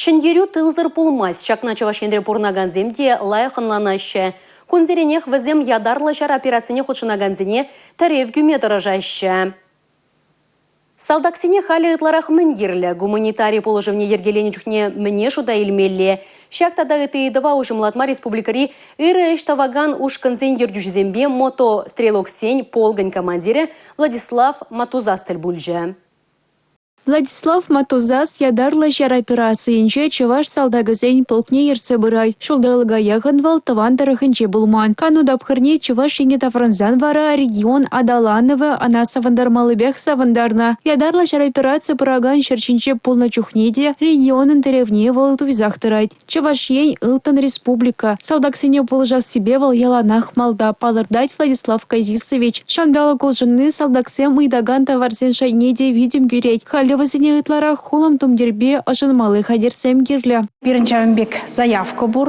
Ҫӗнтерӳ тылсӑр пулмасть. Ҫакна Чӑваш Енре пурӑнакансем те лайӑх ӑнланаҫҫӗ. Кунсеренех вӗсем ятарлӑ ҫар операцине хутшӑнакансене тӗрев кӳме тӑрӑшаҫҫӗ. Салтаксене халӗ ытларах мӗн кирлӗ? Гуманитари пулӑшӑвне йӗркеленӗ чухне мӗне шута илмелле? Ҫак тата ытти ыйтӑва уҫӑмлатма республикӑри ырӑ ӗҫ тӑвакан ушкӑнсен ертӳҫисемпе мотострелоксен полкӗн командирӗ Владислав Матузас тӗл пулчӗ. Владислав Матузас ятарлӑ ҫар операцийӗнче чӑваш салтакӗсен полкне ертсе пырать. Ҫулталӑка яхӑн вӑл тӑван тӑрӑхӗнче пулман. Кану тапхӑрне Чӑваш Ене таврӑнсан вара регион аталанӑвӗ ӑна савӑнтармаллипех савӑнтарнӑ. Ятарлӑ ҫар операцийӗ пыракан ҫӗр ҫинче пулнӑ чухне те регионӑн тӗревне вӑл туйсах тӑрать. Чӑваш Ен – ылтӑн республика. Салтаксене пулӑшассипе вӑл яланах малта, палӑртать Владислав Казисович. Ҫанталӑк улшӑнни салтаксем ыйтакан таварсен шайне те витӗм кӳрет. Халӗ вӗсене ытларах хулӑм тумтирпе ӑшӑнмалли хатӗрсем кирлӗ. Пирӗн ҫавӑн пек заявка пур.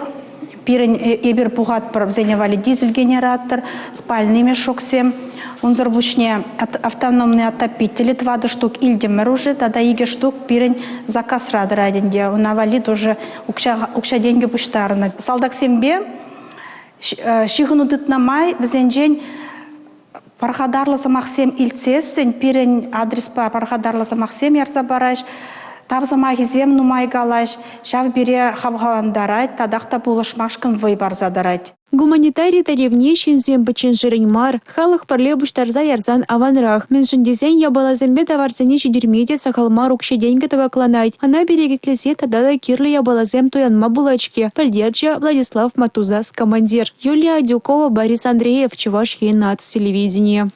Пирӗн эпир пухатпӑр вӗсене валли дизель-генератор, спальный мешоксем. Унсӑр пуҫне автономный отопители тӑватӑ штук илтӗмӗр уже тата икӗ штук пирӗн заказра тӑрать ӗнтӗ. Уна валли тоже укҫа-тенкӗ пуҫтарнӑ. Салтаксемпе ҫыхӑну тытнӑ май вӗсенчен пархатарлӑ сӑмахсем илтсессӗн пирӗн адреспа пархатарлӑ сӑмахсем ярса параҫ, тав сӑмахӗсем нумай калаҫ, ҫав пире хавхалантарать, татах та пулӑшмашкӑн вӑй парса тӑрать. Гуманитари тӗллевне ҫынсем пӗчченшерӗн мар, халӑх пӗрле пуҫтарса ярсан аванрах. Мӗншӗн тесен япаласемпе таварсене ҫитерме те сахал мар укҫа-тенкӗ тӑкакланать. Ӑна перекетлесе тата та кирлӗ япаласем туянма пулать-ҫке, пӗлтерчӗ Владислав Матузас командир. Юлия Адюкова, Борис Андреев, Чӑваш Ен наци телевиденийӗ.